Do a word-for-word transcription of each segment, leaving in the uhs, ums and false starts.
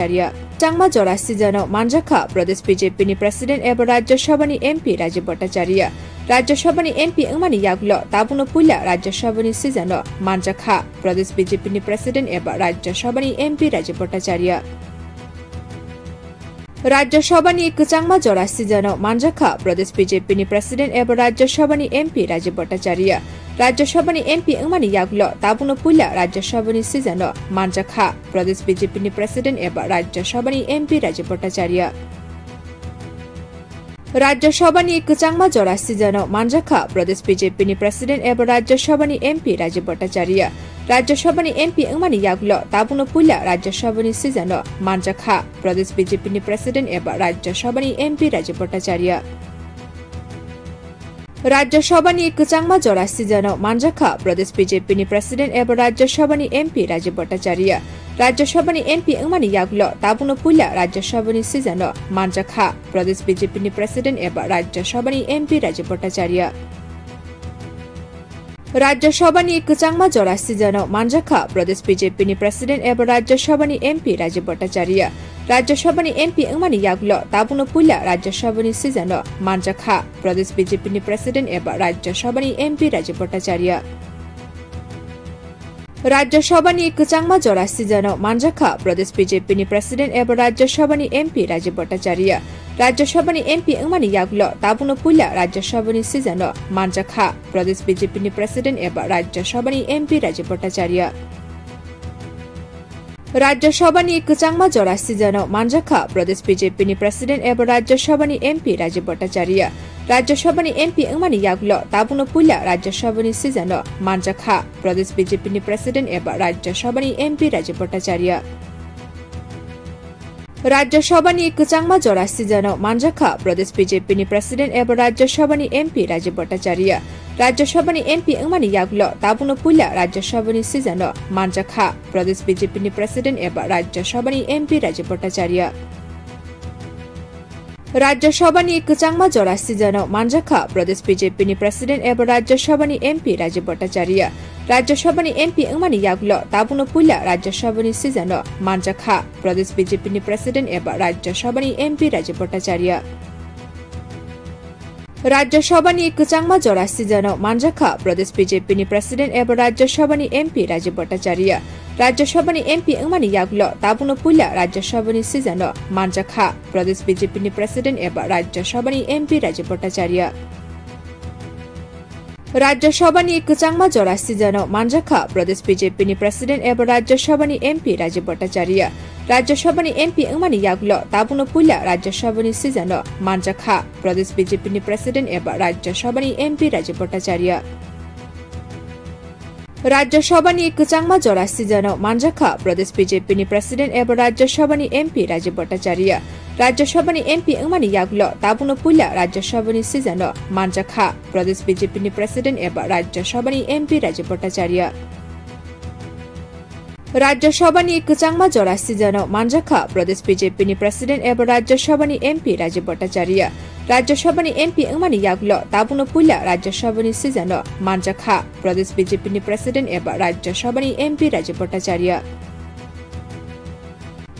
Bhattacharya. Kwchangma jora season-o manjakha Pradesh B J P ni President eba Rajya Sabha ni M P Rajiv Bhattacharya. Rajya Sabha ni M P wngmani yagulo tabukno puila Rajya Sabha ni season-o manjakha Pradesh B J P ni President eba Rajya Sabha ni M P Rajiv Bhattacharya. Rajya Sabha ni kwchangma jora season-o manjakha Pradesh B J P ni President eba Rajya Sabha ni M P Rajiv Bhattacharya. Rajya Sabha ni M P wngmani yagulo tabukno puila Rajya Sabha ni season-o manjakha Pradesh B J P ni President eba Rajya Sabha ni M P Rajiv Bhattacharya. Rajya Sabha ni kwchangma jora season-o manjakha Pradesh B J P ni President eba Rajya Sabha ni M P Rajiv Bhattacharya. Rajya Sabha ni M P wngmani yagulo tabukno puila Rajya Sabha ni season-o manjakha Pradesh B J P ni President eba Rajya Sabha ni M P Rajiv Bhattacharya. Rajya Sabha ni kwchangma jora season-o manjakha Pradesh B J P ni President eba Rajya Sabha ni M P Rajiv Bhattacharya. Rajya Sabha ni M P wngmani yagulo tabukno puila Rajya Sabha ni season-o manjakha Pradesh B J P ni President eba Rajya Sabha ni M P Rajiv Bhattacharya. Rajya Sabha ni kwchangma jora season-o manjakha Pradesh B J P ni President eba Rajya Sabha ni M P Rajiv Bhattacharya. Rajya Sabha ni M P wngmani yagulo tabukno puila Rajya Sabha ni season-o manjakha Pradesh B J P ni President eba Rajya Sabha ni M P Rajiv Bhattacharya. Rajya Sabha ni kwchangma jora season-o manjakha Pradesh B J P ni President eba Rajya Sabha ni M P Rajiv Bhattacharya. Rajya Sabha ni M P wngmani yagulo tabukno puila Rajya Sabha ni season-o manjakha Pradesh B J P ni President eba Rajya Sabha ni M P Rajiv Bhattacharya. Rajya Sabha ni kwchangma jora season-o manjakha Pradesh B J P ni President eba Rajya Sabha ni M P Rajiv Bhattacharya. Rajya Sabha ni M P wngmani yagulo tabukno puila Rajya Sabha ni season-o manjakha Pradesh B J P ni President eba Rajya Sabha ni M P Rajiv Bhattacharya. Rajya Sabha ni kwchangma jora season-o manjakha Pradesh B J P ni President eba Rajya Sabha ni M P Rajiv Bhattacharya. Rajya Sabha ni M P wngmani yagulo tabukno puila Rajya Sabha ni season-o manjakha Pradesh B J P ni President eba Rajya Sabha ni M P Rajiv Bhattacharya. Rajya Sabha ni kwchangma jora season-o manjakha Pradesh B J P ni President eba Rajya Sabha ni M P Rajiv Bhattacharya. Rajya Sabha ni M P wngmani yagulo tabukno puila Rajya Sabha ni season-o manjakha Pradesh B J P ni President eba Rajya Sabha ni M P Rajiv Bhattacharya. Rajya Sabha ni kwchangma jora season-o manjakha Pradesh B J P ni President eba Rajya Sabha ni M P Rajiv Bhattacharya. Rajya Sabha ni M P wngmani yagulo tabukno puila Rajya Sabha ni season-o manjakha Pradesh B J P ni President eba Rajya Sabha ni M P Rajiv Bhattacharya. Rajya Sabha ni kwchangma jora season-o manjakha Pradesh B J P ni President eba Rajya Sabha ni M P Rajiv Bhattacharya. Rajya Sabha ni M P wngmani yagulo tabukno puila Rajya Sabha ni season-o manjakha Pradesh B J P ni President eba Rajya Sabha ni M P Rajiv Bhattacharya. Rajya Sabha ni kwchangma jora season-o manjakha Pradesh B J P ni President eba Rajya Sabha ni M P Rajiv Bhattacharya. Rajya Sabha ni M P wngmani yagulo tabukno puila Rajya Sabha ni season-o manjakha Pradesh B J P ni President eba Rajya Sabha ni M P Rajiv Bhattacharya. Rajya Sabha ni kwchangma jora season-o manjakha Pradesh B J P ni President eba Rajya Sabha ni M P Rajiv Bhattacharya. Rajya Sabha ni M P wngmani yagulo tabukno puila Rajya Sabha ni season-o manjakha Pradesh B J P ni President eba Rajya Sabha ni M P Rajiv Bhattacharya.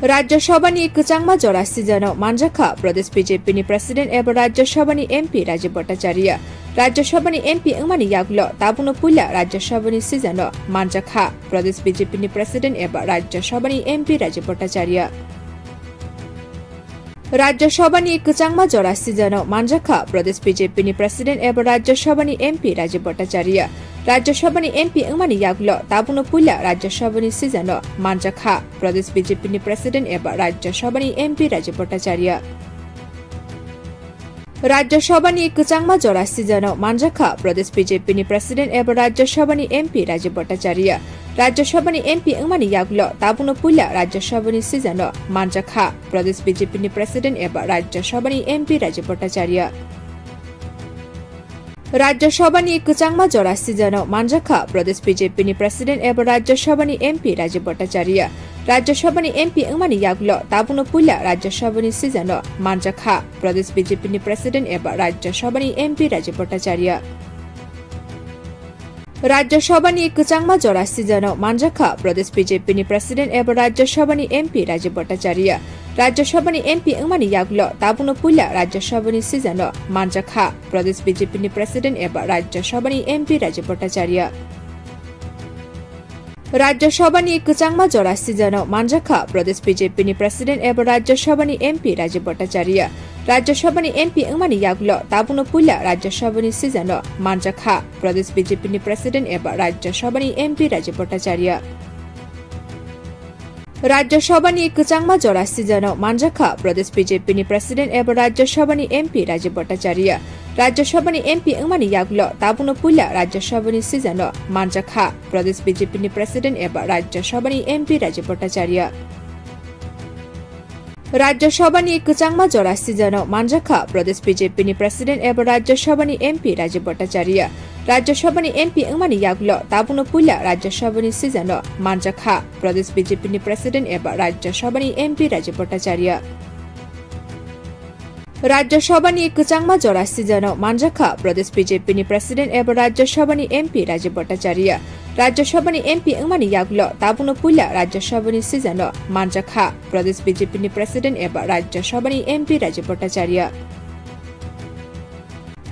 Rajya Sabha ni kwchangma jora season-o manjakha Pradesh B J P ni President eba Rajya Sabha ni M P Rajiv Bhattacharya. Rajya Sabha ni M P wngmani yagulo tabukno puila Rajya Sabha ni season-o manjakha Pradesh B J P ni President eba Rajya Sabha ni M P Rajiv Bhattacharya. Rajya Sabha ni kwchangma jora season-o manjakha Pradesh B J P ni President eba Rajya Sabha ni M P Rajiv Bhattacharya. Rajya Sabha ni M P wngmani yagulo tabukno puila Rajya Sabha ni season-o manjakha Pradesh B J P ni President eba Rajya Sabha ni M P Rajiv Bhattacharya. Rajya Sabha ni kwchangma jora season-o manjakha Pradesh B J P ni President eba Rajya Sabha ni M P Rajiv Bhattacharya. Rajya Sabha ni M P wngmani yagulo tabukno puila Rajya Sabha ni season-o manjakha Pradesh B J P ni President eba Rajya Sabha ni M P Rajiv Bhattacharya. Rajya Sabha ni kwchangma jora season-o manjakha Pradesh B J P ni President eba Rajya Sabha ni M P Rajiv Bhattacharya. Rajya Sabha ni M P wngmani yagulo tabukno puila Rajya Sabha ni season-o manjakha Pradesh B J P ni President eba Rajya Sabha ni M P Rajiv Bhattacharya. Rajya Sabhani kwchangma jora season-o manjakha Pradesh B J P ni President eba Rajya Sabhani M P Rajiv Bhattacharya. Rajya Sabhani M P wngmani yagulo tabukno puila Rajya Sabhani season-o manjakha Pradesh B J P ni President eba Rajya Sabhani M P Rajiv Bhattacharya. Rajya Sabhani kwchangma jora season-o manjakha Pradesh B J P ni President eba Rajya Sabhani M P Rajiv Bhattacharya. Rajya Sabhani M P wngmani yagulo tabukno puila Rajya Sabhani season-o manjakha Pradesh B J P ni President eba Rajya Sabhani M P Rajiv Bhattacharya. Rajya Sabhani kwchangma jora season-o manjakha Pradesh B J P ni President eba Rajya Sabhani M P Rajiv Bhattacharya. Rajya Sabhani M P wngmani yagulo tabukno puila Rajya Sabhani season-o manjakha Pradesh B J P ni President eba Rajya Sabhani M P Rajiv Bhattacharya. Rajya Sabhani kwchangma jora season-o manjakha Pradesh B J P ni President eba Rajya Sabhani M P Rajiv Bhattacharya. Rajya Sabhani M P wngmani yagulo tabukno puila Rajya Sabhani season-o manjakha Pradesh B J P ni President eba Rajya Sabhani M P Rajiv Bhattacharya. Rajya Sabhani kwchangma jora season-o manjakha Pradesh B J P ni President eba Rajya Sabhani M P Rajiv Bhattacharya. Rajya Sabhani M P wngmani yagulo tabukno puila Rajya Sabhani season-o manjakha Pradesh B J P ni President eba Rajya Sabhani M P Rajiv Bhattacharya.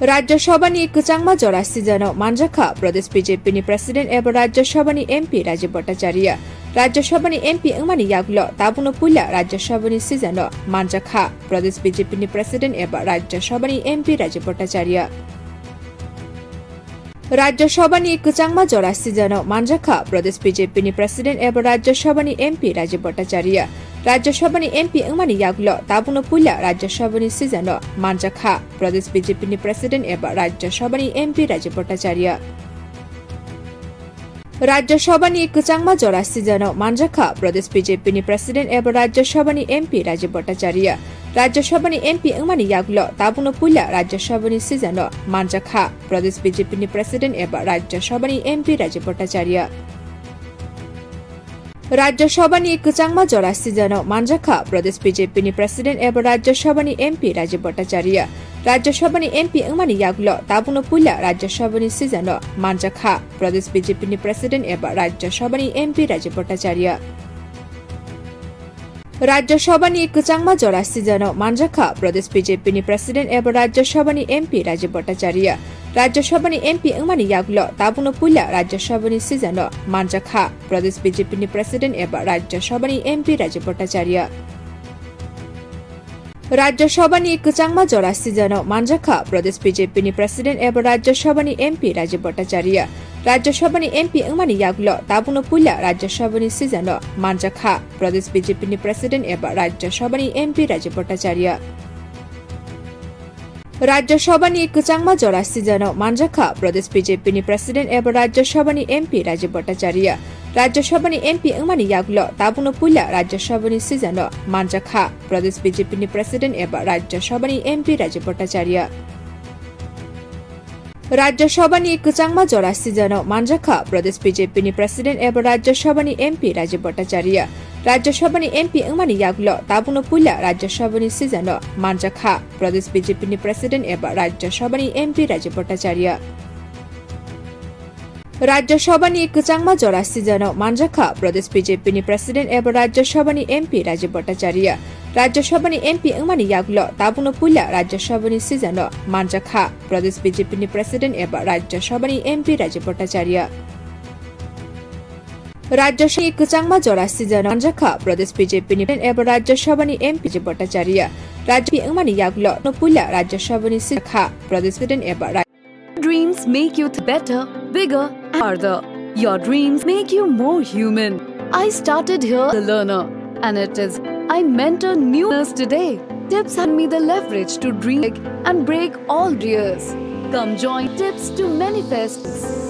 Rajya Sabhani kwchangma jora season-o manjakha Pradesh B J P ni President eba Rajya Sabhani M P Rajiv Bhattacharya. Rajya Sabhani M P wngmani yagulo tabukno puila Rajya Sabhani season-o manjakha Pradesh B J P ni President eba Rajya Sabhani M P Rajiv Bhattacharya. Rajya Sabhani kwchangma jora season-o manjakha Pradesh B J P ni President eba Rajya Sabhani M P Rajiv Bhattacharya. Rajya Sabhani M P wngmani yagulo tabukno puila Rajya Sabhani season-o manjakha Pradesh B J P ni President eba Rajya Sabhani M P Rajiv Bhattacharya. Rajya Sabhani kwchangma jora season-o manjakha Pradesh B J P ni President eba Rajya Sabhani M P Rajiv Bhattacharya. Rajya Sabhani M P wngmani yagulo tabukno puila Rajya Sabhani season-o manjakha Pradesh B J P ni President eba Rajya Sabhani M P Rajiv Bhattacharya. Rajya Sabhani kwchangma jora season-o manjakha Pradesh B J P ni President eba Rajya Sabhani M P Rajiv Bhattacharya. Rajya Sabhani M P wngmani yagulo tabukno puila Rajya Sabhani season-o manjakha Pradesh B J P ni President eba Rajya Sabhani M P Rajiv Bhattacharya. Rajya Sabhani kwchangma jora season-o manjakha Pradesh B J P ni President eba Rajya Sabhani M P Rajiv Bhattacharya. Rajya Sabhani M P wngmani yagulo tabukno puila Rajya Sabhani season-o manjakha Pradesh B J P ni President eba Rajya Sabhani M P Rajiv Bhattacharya. Rajya Sabhani kwchangma jora season-o manjakha Pradesh B J P ni President eba Rajya Sabhani M P Rajiv Bhattacharya. Rajya Sabhani M P wngmani yagulo tabukno puila Rajya Sabhani season-o manjakha Pradesh B J P ni President eba Rajya Sabhani M P Rajiv Bhattacharya. Rajya Sabhani kwchangma jora season-o manjakha Pradesh B J P ni President eba Rajya Sabhani M P Rajiv Bhattacharya. Rajya Sabhani M P wngmani yagulo tabukno puila Rajya Sabhani season-o manjakha Pradesh B J P ni President eba Rajya Sabhani M P Rajiv Bhattacharya. Rajya Sabhani kwchangma jora season-o manjakha Pradesh B J P ni President eba Rajya Sabhani M P Rajiv Bhattacharya. Rajya Sabhani M P wngmani yagulo tabukno puila Rajya Sabhani season-o manjakha Pradesh B J P ni President eba Rajya Sabhani M P Rajiv Bhattacharya. Rajya Sabhani kwchangma jora season-o manjakha Pradesh B J P ni President eba Rajya Sabhani M P Rajiv Bhattacharya. Rajya Sabhani M P wngmani yagulo tabukno puila Rajya Sabhani season-o manjakha Pradesh B J P ni President eba Rajya Sabhani M P Rajiv Bhattacharya. Rajya Sabhani kwchangma jora season-o manjakha Pradesh B J P ni President eba Rajya Sabhani M P Rajiv Bhattacharya. Rajya P wngmani yagulo no puila Rajya Sabhani season kha Pradesh President eba Raj- Dreams make you th- better, bigger, and farther. Your dreams make you more human. I started here as a learner, and it is I mentor new learners today. Tips hand me the leverage to dream big and break all barriers. Come join Tips to Manifest.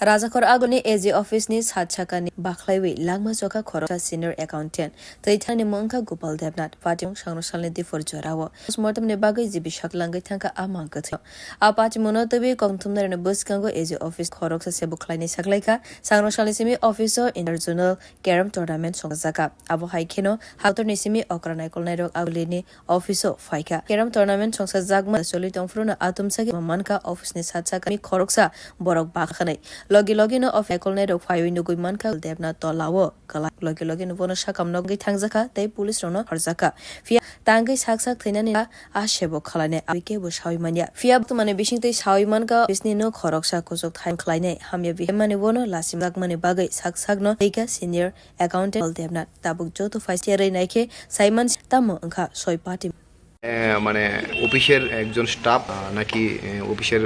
Rajakhor agoni A G office ni sat sakani bakhlaiwi langma chokha khoroksa senior accountant tei thani mung wngkha Gopal Debnath. Party mung sangroksalni diphor jorao postmortem ni bagwi G B sak langwi thangkha a mang kwthwi. A party mungno twiwi kongthumnairokni bwskango A G office khoroksa sebo khlainai saklaikha. Sangroksalni simi office o inter zonal carrom tournament songjakha. Abo hai kheno haktorni simi okra naikolnairok agulini office o phaikha. Carrom tournament songsajakma choli tongphuru no atumsagi mankha office ni sat sakani khoroksa borok bakhanai. Logi logi no office naikolnairok phaiwi nugwi mankha Debnath tolao kwlai. Logi logi no bono sakamno wngwi thangjakha tei police rokno horjakha. Phiya tangwi sak sak thwinani a sebo khlainai aboni kebo sawi manya. Phiya bwtwmani bisingtwi sawi mankha office ni no khoroksa kuchuk thai khlainai hamya bihemani bono lasimjakmani bagwi sak sakno tei kha senior accountant Debnath. Tabuk joto phai cherwi naikhe saiman tamo wngkha soi party. Eh, মানে অফিসের একজন স্টাফ নাকি অফিসের